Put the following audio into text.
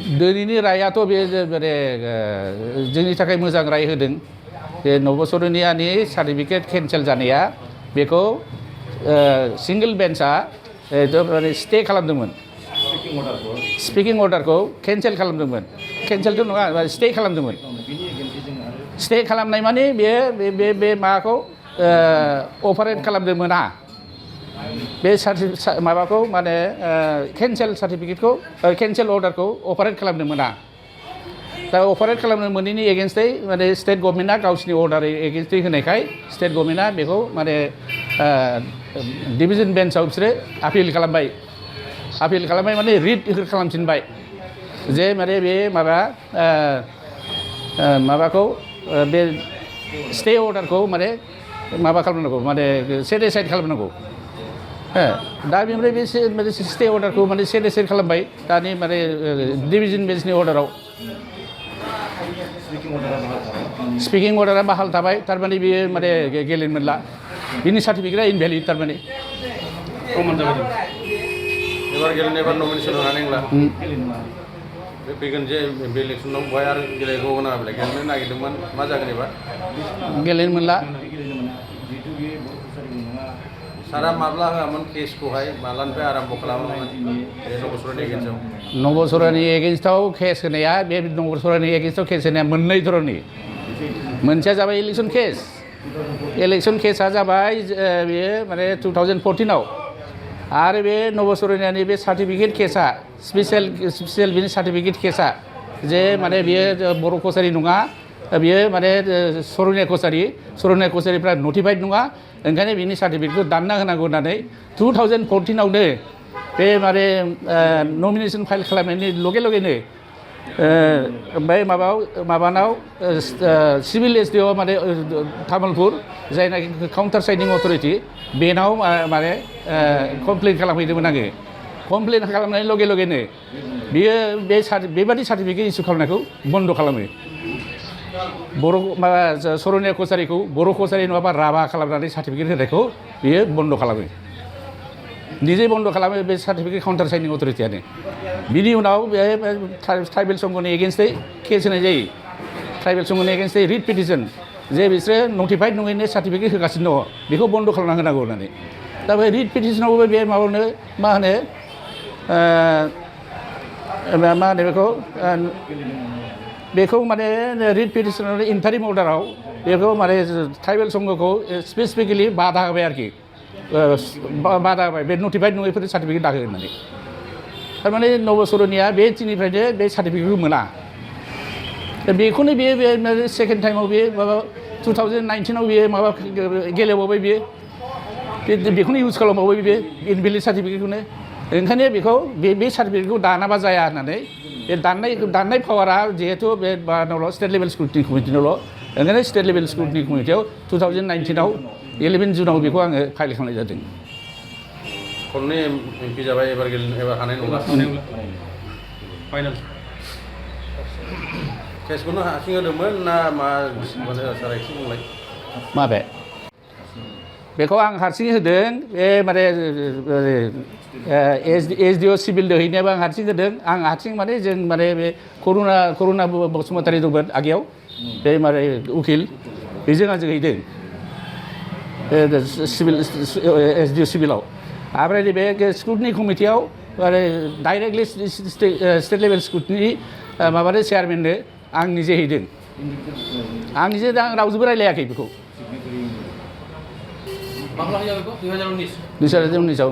दिनैनि रायाथ' बे माने जोंनि थाखाय मोजां राय होदों जे नबसरनियानि सार्टिफिकेट केन्सेल जानाया बेखौ सिंगल बेन्चआ माने स्टे खालामदोंमोन स्पिकिं अर्डारखौ केन्सेल खालामदोंमोन केन्सेलथ' नङा स्टे खालामदोंमोन स्टे खालामनाय माने बे माबाखौ अपारेट खालामनो मोना बे माबाखौ माने केन्सेल सार्टिफिकेटखौ केन्सेल अर्डारखौ अपारेट खालामनो मोना दा अपारेट खालामनो मोनैनि एगेन्स्टै माने स्टेट गभर्नमेन्टआ गावसिनि अर्डार एगेन्स्टै होनायखाय स्टेट गभर्नमेन्टआ बेखौ माने डिभिजन बेन्चआव बिसोरो आपिल खालामबाय माने रिट खालामफिनबाय जे माने बे माबाखौ बे स्टे अर्डारखौ माने माबा खालामनांगौ माने सेट एसाइड खालामनांगौ दा बेनिफ्राय बे स्टे अर्डारखौ माने सेट एसाइड खालामबाय दानि माने डिभिजन बेन्चनि अर्डाराव स्पिकिं अर्डारा बाहाल थाबाय थारमाने बेयो माने गेलेनो मोनला बिनि सार्टिफिकेटआ इनभेलिड थारमाने एबार गेलेनो एबार नमिनेसन होनानै नंला बे फैगोन जे बे इलेक्सनाव बहाय आरो गेलेगौ होना बेलाय गेलेनो नागिरदोंमोन मा जागोन एबार गेलेनो मोनला सारा माब्ला होआमोन केसखौहाय माब्लानिफ्राय आराम्भ खालामोमोन बे नबसरनि एगेन्स्टआव नबसरनि एगेन्स्टआव केस होनाया बे नबसरनि एगेन्स्टआव केस होनाया मोननै धरननि मोनसेया जाबाय इलेक्सन केसा जाबाय बेयो माने 2014आव आरो बे नबसरनियानि बे सार्टिफिकेट केसा स्पेसियेल बिनि सार्टिफिकेट केसा जे माने बियो बर' कसारि नङा बियो माने सरनिया कसारिफ्रा नटिफाइड नङा ओंखायनो बिनि सार्टिफिकेटखौ दानना होनांगौ होननानै 2014आवनो बे माने नमिनेसन फाइल खालामनायनि लगेनो ओमफ्राय माबानाव सिभिल एसडिअ माने तामुलपुर जायनाखि काउन्टार साइडिं अथरिटि बेनाव माने कमप्लेन खालामहैदोंमोन आङो कमप्लेन खालामनायनि लगेनो बियो बेबादि सार्टिफिकेट इसु खालामनायखौ बन्द खालामो बर' माबा सरनिया कसारिखौ बर' कसारि नङाबा राभा खालामनानै सार्टिफिकेट होनायखौ बियो बन्द खालामो निजे बन्द खालामो बे सार्टिफिकेट काउन्टार साइनिं अथरिटियानो बिनि उनाव बे ट्राइबेल संघनि एगेन्स्टै केस होनाय जायो ट्राइबेल संघनि एगेन्स्टै रिट पिटिसन जे बिसोरो नटिफाइड नङैनो सार्टिफिकेट होगासिनो दङ बेखौ बन्द खालामना होनांगौ होननानै दा बे रिट पिटिसनावबो बे माबानो मा होनो बेखौ माने रिट पिटिसनाव इन्टारिम अर्डाराव बेखौ माने ट्राइबेल संघखौ स्पेसिफिकेलि बादा होबाय आरोखि बादा होबाय बे नटिफाइड नङैफोरनि सार्टिफिकेट दाहो होननानै थारमाने नबसरनिया बे दिननिफ्रायनो बे सार्टिफिकेटखौ मोना बेखौनो बेयो सेकेन्ड टाइमाव बे माबा 2019आव बेयो माबा गेलेबावबाय बेखौनो इउज खालामबावबाय बे इनभेलिड सार्टिफिकेटखौनो ओंखायनो बेखौ बे सार्टिफिकेटखौ दानाबा जाया होननानै बे दाननाय पावारा जिहेतु बे माबानावल' स्टेट लेभेल स्क्रुटिनि कमिटिनावल' ओंखायनो स्टेट लेभेल स्क्रुटिनि कमिटियाव 2019आव 11 जुनाव बेखौ आङो फाइल खालामनाय जादों खननै एमपि जाबाय एबार हानाय नंला फाइनाल केसखौनो हारसिं होदोंमोन ना मा सार एसे बुंलाय माबे बेखौ आं हारसिं होदों बे माने एसडिअ सिभिल दोहैनायाबो आं हारसिं होदों आं हारसिं माने जों माने बे करुणा बसुमतारी दंमोन आगेयाव बे माने उकिल बेजों आंजों हैदों सिभिल एसडिअ सिभिलाव ओमफ्राय बे स्क्रुटिनि कमिटियाव माने डाइरेक्टलि स्टेट लेभेल स्क्रुटिनि माबानो चेयारमेननो आं निजे हैदों आं निजे दा आं रावजोंबो रायलायाखै बेखौ 2019आव